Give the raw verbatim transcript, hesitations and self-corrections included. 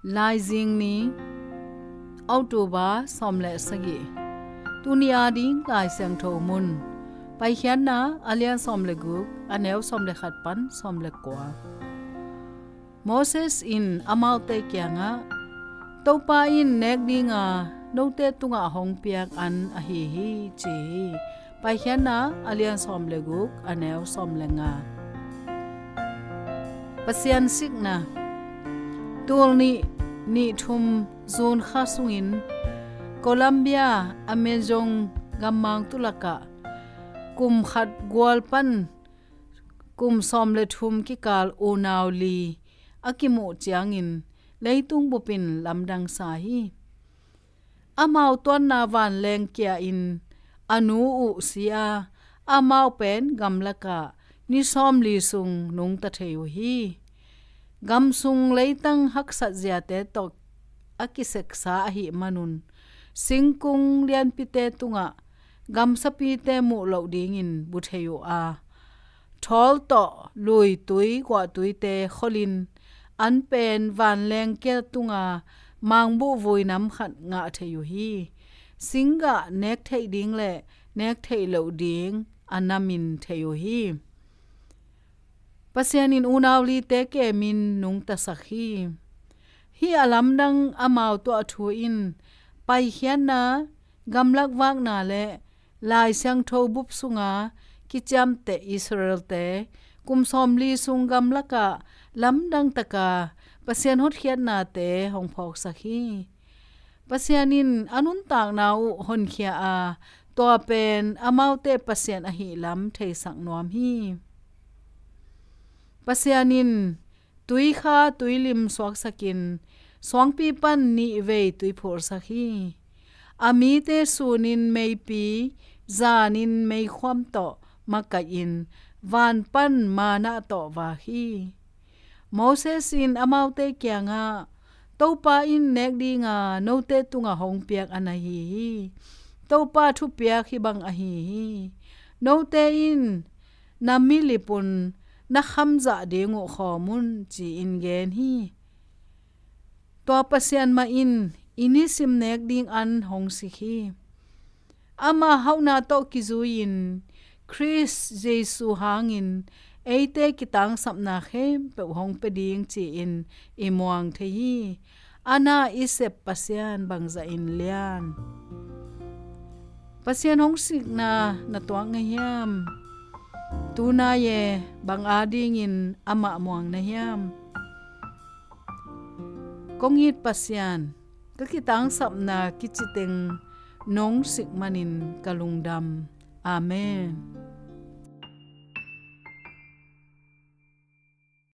Laizing ni, October sawm le sagih. Tuni a ding Lai Siangtho mun. Paikhiatna a lian sawm le guk, a neu sawm le khat pan sawm le kua. Moses in amaute kiangah, "Topa in nek dinga note tungah hong piak an ahi hi," ci hi. Paikhiatna a lian sawm le guk, a neu sawm le nga. Pasian sikna. Tul nih, nih thum June kha sungin Colombia, Amazon gammang tulakah kum khat gual pan kum sawm le thum kikal unau li a kimuh ciangin leitung bupin lamdang sa hi. Amau tuanna vanleng kia-in a nu uh si a, amau pen gamlakah ni sawmli sung nungta thei uh hi. Gam sung leitang haksat ziate tawh a kiseksa ahih manun, singkung lianpite tungah gamsapite muh loh dingin bu thei uh a, thawl tawh luitui guahtuite kholin an pen vanleng kia tunga mangbuh vui nam khat ngah thei uh hi. Singgah nek theih ding le nek theih loh ding a namin thei uh hi. Pasian in unau lite kemin nungtasak hi. Hih a lamdang amau tuah thu in Paikhiatna, gamlak vakna le Lai Siangtho bup sunga kiciamteh Israelte kum sawmli sung gamlakah lamdang taka Pasian hotkhiatnate hong phawksak hi. Pasian in a nuntakna uh honkhia a, tua pen amaute Pasian ahih lam theisak nuam hi. Pasian in tuikha tuilim suaksakin suangpi pan nihvei tui phursak hi. A mite sunin meipi, zanin meikhuam tawh makaihin van pan manna tawh vak hi. Moses in amaute kiangah, "Topa in nek dinga note tungah hong piak an ahi hi. Topa thupiak hih bang ahi hi. Note in na milipun na khamzah ding uh khawm un," ci-in gen hi. Tua Pasian mah in i nisim nek ding an hong sik hi. Ama hauhna tawh kizui-in Khrist Jesu hangin eite kitangsapna khempeuh hong pia ding ci-in i muang thei hi. A na i sep Pasian bangzahin lian. Pasian hong sikna na tuak ngei hiam? Tunai e, bang adingin amah muang na hiam? Kong it Pasian, ka kitangsapna kiciteng nong sik manin ka lungdam. Amen.